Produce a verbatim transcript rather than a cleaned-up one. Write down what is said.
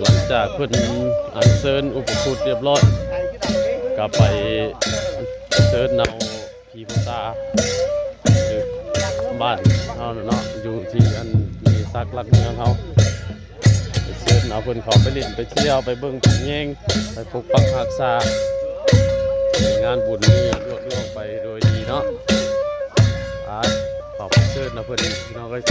หลังจากเพิ่นอัญเชิญอุปคุตเรียบร้อย ก็ไปเชิญเอาผีผู้ตา อยู่บ้านเฮาเนาะ อยู่ที่อันมีสักหลักเมืองเฮา ไปเชิญเอาเพิ่นเข้าไปเล่นไปเที่ยวไปเบิ่งไปแยงไปปกปักรักษา งานบุญนี้ลุล่วงไปโดยดีเนาะ อ่า ขอบเชิญเอาเพิ่นพี่น้องเอ้ย